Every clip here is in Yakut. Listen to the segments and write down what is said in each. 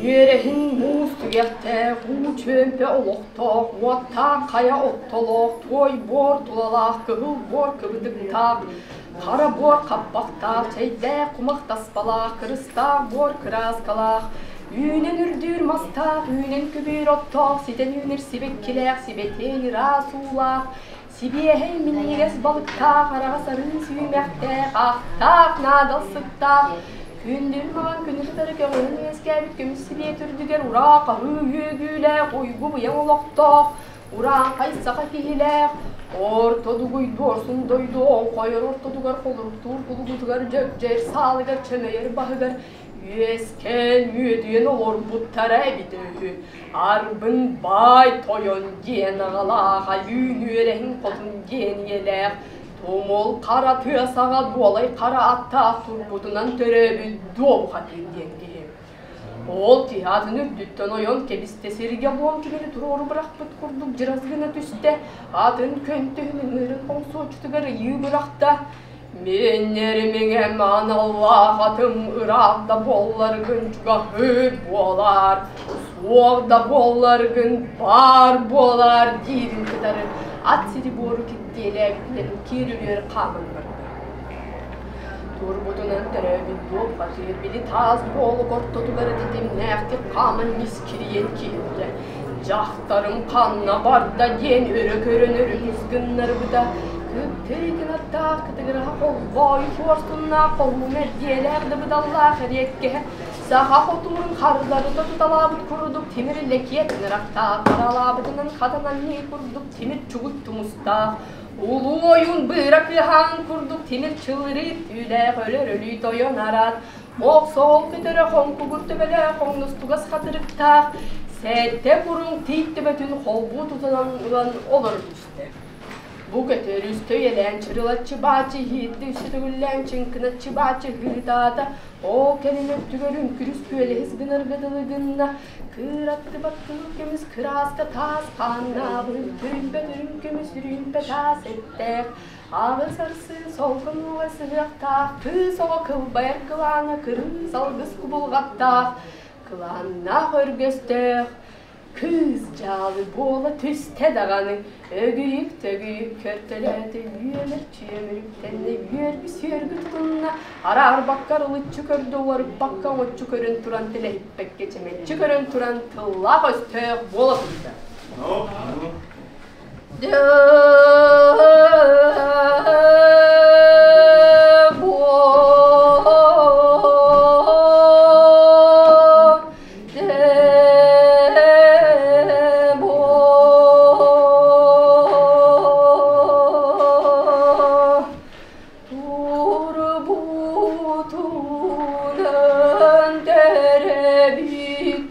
Үөрэһин муус түгэхтээх, уу чүөмпэ олохтоох, уоттаах хайа оттолоох, туой буор тулалаах, кыһыл буор кыбытыктаах, хара буор хаппахтаах, чэйдээх кумах таспалаах, кырыстаах буор кырааскалаах, үүнэн үрдүүр мастаах, үүнэн көбүөр оттоох, ситэн үүнэр сибэккилээх, сибэтиэй ыраас уулаах, сибиэһэй минньигэс балыктаах, араҕас арыы сүүмэхтээх, аахтаах наадал сыттаах, күндүл маҕан күнү кытары көҕүһүн үөскээбит көмүс сибиэт үрдүгэр ураа хаһыы үөгүүлээх, уйгу быйаҥ олохтоох, урааҥхай саха киһилээх, орто дугуй дуорсун дойду оҥхойор ортотугар холоруктуур кулугутугар дьөгдьөр саалыгар чөмөйөр баһыгар үөскээн үөдүйэн олорбуттара эбитэ үһү. Арбын баай тойон диэн аҕалаах, айыын үөрэһин хотун диэн ийэлээх, тумул хара тыа саҕа дуолай хара аттаах турбутунан төрөөбүт Дуобухатыыр диэн киһи. Ол киһи атын үрдүттэн ойон кэбистэ, сиргэ буом кинини туруору бырахпыт курдук дьырас гына түстэ, атын көнтөһүн ыҥыырын хоҥсуоччутугар ыйыы бырахта. Мииннэримиҥэ аналлаах атым ыраах да буолларгын чугаһыыр буолаар, суох да буолларгын баар буолаар диирин кытары ат сири-буору кирдиэлээбитинэн киэр үрүөр хааман барда. Турбутунан төрөөбүт буолбатыыр били таас буолук ортотугар тэтимнээхтик хааман мискирийэн киирдэ. Дьахтарым ханна барда диэн өрө көрөн өрүһүс гыннарбыта. Кыптый кынаттаах кытыгыраһа холбоойу куорсуннаах холуу мэрдиэлээх дыбыдаллаах эриэккэһэ саха хотуурун хардарыта туталаабыт курдук тимир лэкиэт ынырахтаах харалаабытынан хатананныы курдук тимир чугут тумустаах улуу ойуун быыра кыаһаан курдук тимир чылырыы түүлээх өлөр өлүү тойон араат Мохсоҕол көтөрө хоҥкугур төбөлөөх хоҥнустугас хатырыктаах, сэттэ куруҥ тиит төбөтүн холбуу тутан ылан олоро түстэ. Бу көтөр үстэ үйэлээн чырылаччы баачы иһиирдэ үстэ төгүллээн чыҥкыначчы баачы ыһыытаата, ол кэлин өттүгэр үҥкүрүс күөлэһис гынарга дылы гынна, кыыраттыбат кыһыл көмүс кырааска таас хааннаабын, түрүлбэт үрүҥ көмүс үрүүмпэ таас эттээх, Аҕыс арсыы солкунуга сыһыахтаах, кыыс оҕо кылбайар кылаана кырыыс алгыс кубулҕаттаах, кылааннаах өргөстөөх, кыыс дьаалы буола түстэ даҕаны, өгүйүк-төгүйүк көртөлөөтө үөмэр чүөмүрүктэннэ, үөргү сүөргү тутунна, араарбакка арылыччы көрдө, уларыппакка оҥоччу көрөн туран тэлэһиппэккэ чэмэччи көрөн туран тыллаах өстөөх буола турда. Турбутунан төрөбүт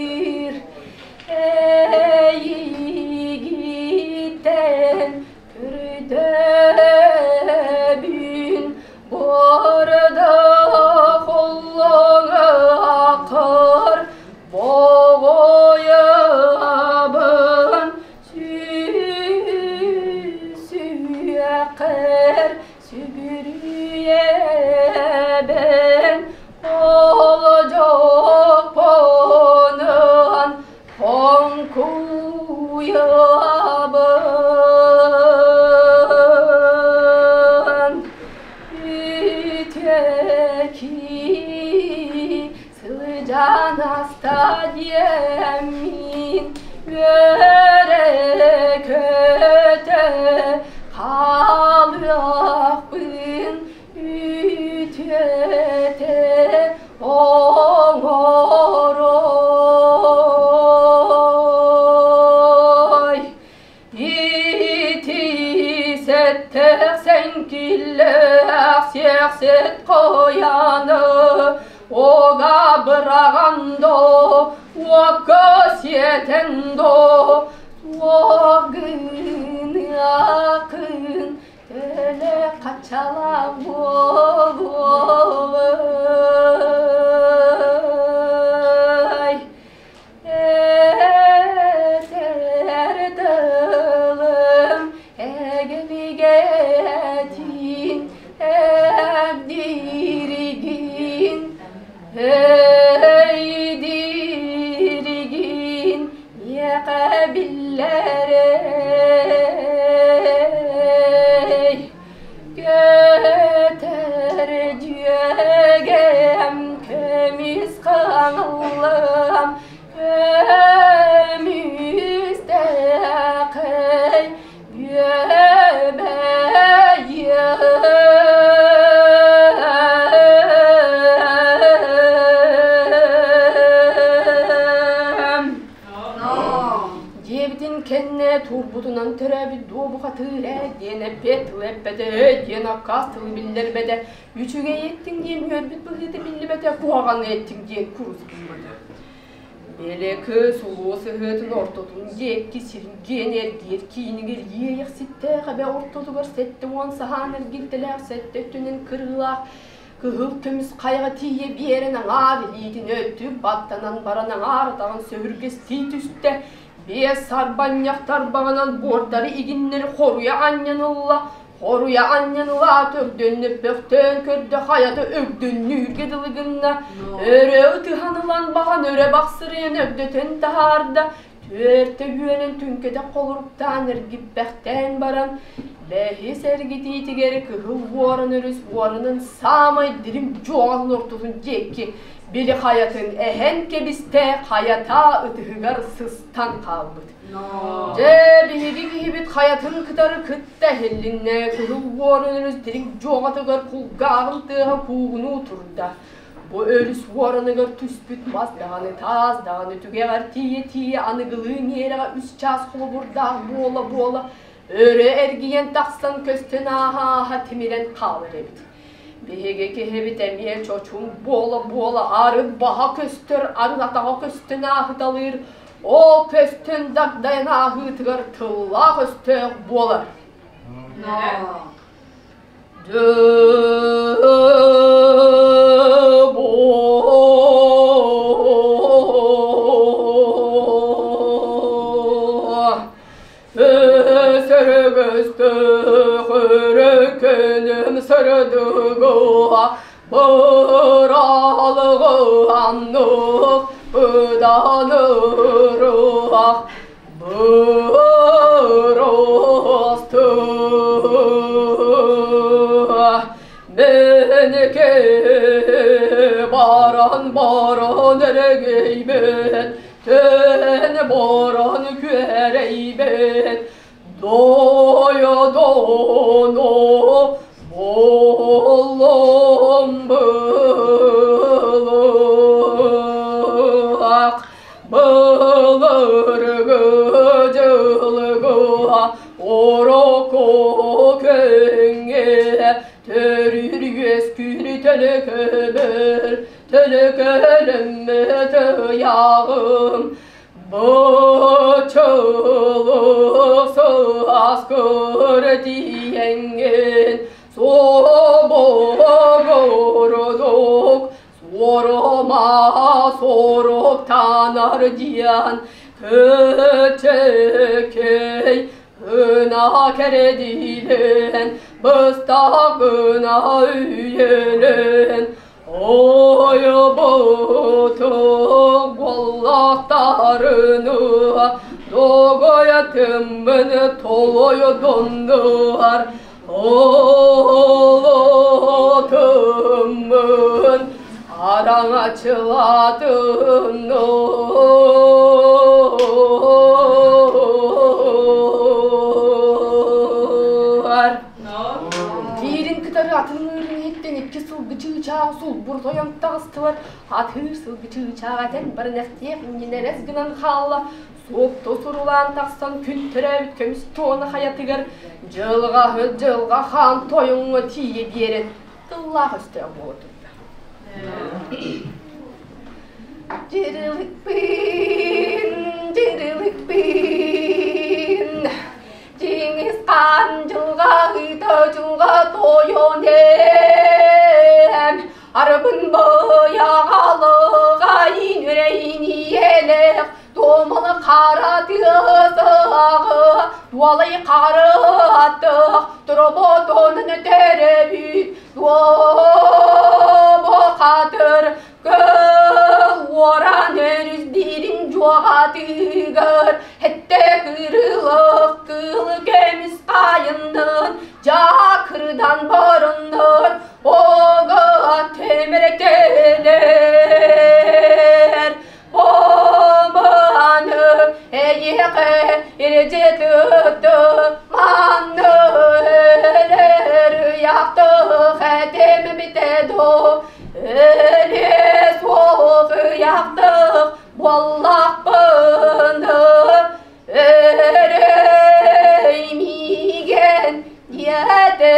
Буо-бухатыыр эйигиттэн көрдөбүн Бордох уллуҥа боҕойобун Сүһүөххэр сүгүрүйэбин, олдьоппунан хоҥкуйабын. Үтүө Сылдьан аста диэммин үөрэ-көтө хаалыахпын үтүөтэ оҥорой. Ити сэттээх сэҥкиллээх сиэхсит куйааны ога быраҕан до, уокка сиэтэн до, суох гыныакын төлө хачалаах буолуой. Этэр тылым эгэлигэ Үөмэйэм Диэбитин кэннэ турбутунан төрөөбүт дуо бухатыыр ээ диэн эппиэт тылы эппэтэ, диэн аккаас тылы биллэрбэтэ, үчүгэй эттиҥ диэн үөрбүт быһыыта биллибэтэ, куһаҕаны эттиҥ диэн курус гыммата. Били кыыс улуу сыһыытын ортотун диэки сиргиэн эргиир киинигэр иэйэхситтээх эбэ ортотугар 70 саһаан эргилтэлээх сэттэ өттүнэн кырыылаах кыһыл көмүс хайаҕа тиийэ биэрэн аҥаар илиитин өттүк баттанан баран аҥаар атаҕын сөһүргэстии түстэ. Биэс сарбанньах тарбаҕынан буордары игиннэри хоруйа анньан ылла. Хоруйа анньан ылаат өгдөннөппөхтөөн көрдө хайата өгдөннүүргэ дылы гынна. Өрө ытыһан ылан баҕан өрө бахсырыйан өгдөтөн таһаарда. Түөртэ үөнэн түҥкэтэх холоруктаан эргиппэхтээн баран, бэһис эргитиитигэр кыһыл уоран өрүс уоранын саамай дириҥ дьуоҕатын ортотун диэки били хайатын эһэн кэбистэ, хайата ытыһыгар сыстан хаалбыт. Дьэ, биһиги киһибит хайатын кытары кытта эһиллиннэ, кыһыл уоран өрүс дириҥ дьуоҕатыгар кулгааҕын тыаһа куугунуу турда. Бу өрүс уораныгар түспүт мас даҕаны, таас даҕаны түгэҕэр тиийэ-тиийэ аныгылыы миэрэҕэ үс чаас холобурдаах буола-буола өрө эргийэн тахсан көстөн ааһа-ааһа тимирэн хаалар эбит. Биһиги киһибит эмиэ чочун буола-буола арыт баһа көстөр, арыт атаҕа көстөн ааһыталыыр, ол көстөн дагдайан ааһыытыгар тыллаах өстөөх буолар. Сөрөгөстөхөрөкөнүм сырдыгыа быралгыаннык быданырыах Бырасты Менеке баран баран эрэгейбет, Тэн баран күөрэйбет, Дойдоно боллом былык Былыргы дьылга ороко көҥҥэ төрүүр үөскүүр төлөкөбөр төлөкөлөммөт ыйааҕым Бочолу саас көрдиэҥҥин собогородук Суорума соруктанар диэн көчөкөй гына кэрэдиилэн быстах гына үйэлэн ойбутук буоллахтарына догоятыммын толойдоннуар Олотуммун араҥачылатын Диирин кытары атын ыырын иһиттэн икки сылгы чыычаах сулбур тойон таҕыстылар. Атыыр сылгы чыычаах этэн баран эхтиэх иннинэ эрэс гынан хаалла. Суопто сурулаан тахсан күн төрөөбүт көмүс туона хайатыгар дьылҕаһыт дьылҕа хаан тойоҥҥо тиийэ биэрэн тыллаах өстөөх буола турда. Дьырылыкпын, дьырылыкпын, Чингис хаан дьылҕа ыыта дьылҕа тойон эм, Арабын быйаҕалыга иҥүрэйин иэлэх, Туомалы хара тыасаҕы, туолай хары аттых, Туроботунан өтөрөбүт, туобу хатыр, Кыл уоран өрүс диирин дьуоҕатыгар, Хэтте кырылык кылы көмүс хайыннын, Дьаакырдан барыннын, Ога темирэтелер. Оманы эйиэхэ илдьи туту. Үөрэтээм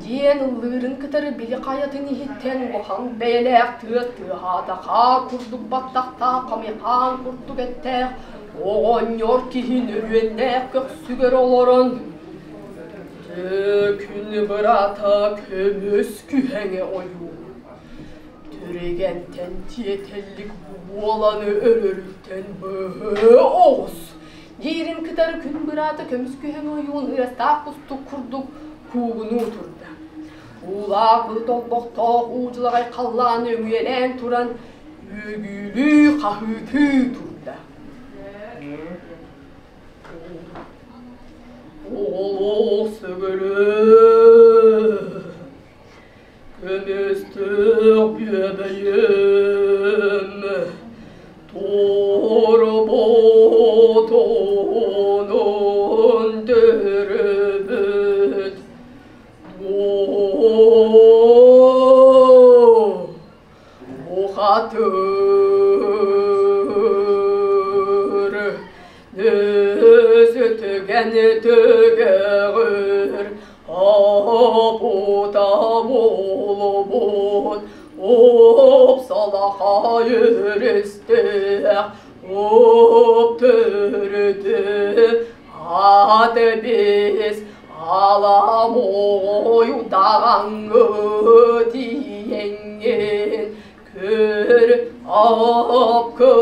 диэн ыллыырын кытары били хайатын иһиттэн улахан бэйэлээх тыа тыаһаата хаар курдук баттахтаах хамыйхаан курдук эттээх оҕонньор киһи нөрүөннээх көхсүгэр олорон Төкүн быраата көмүс күһэҥэ ойуу Түрэгэнтэн тиэтэллик буоланы өлөрүттэн быһыы оҕус диирин кытары күн быраата көмүс күһэҥэ ойуун ыастаах кустук курдук куугунуу турда. Уулаах былыт олбохтоох уу дьулаҕай халлааны өҥүйэлээн туран үөгүүлүү хаһыытыы турда. Оҕолоох сөгөлөө Көмүстэх бүөбэйим Торботонун төрөбүт Бухатыр Нүсүтүгэн түгэҕир Апута буолубут Упсалахай өрүстээх Уп төрүтү аты бис Аламой удаҕаҥҥы тиийэҥҥин Көр апкы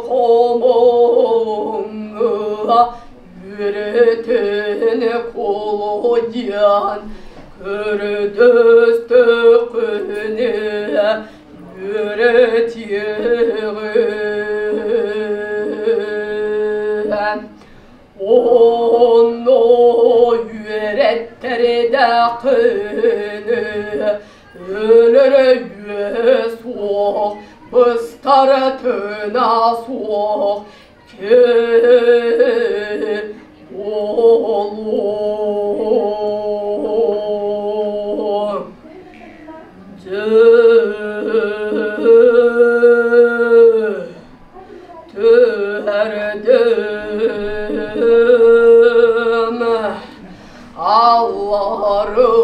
хомоҥҥа үөрэтэн колодьян көрдөстөххүнэ үөрэтиэҕим. Онно үөрэттэридэххинэ өлөрө үө суох, быстара тына суох буолуо. Дьэ, түһэрдим алларым.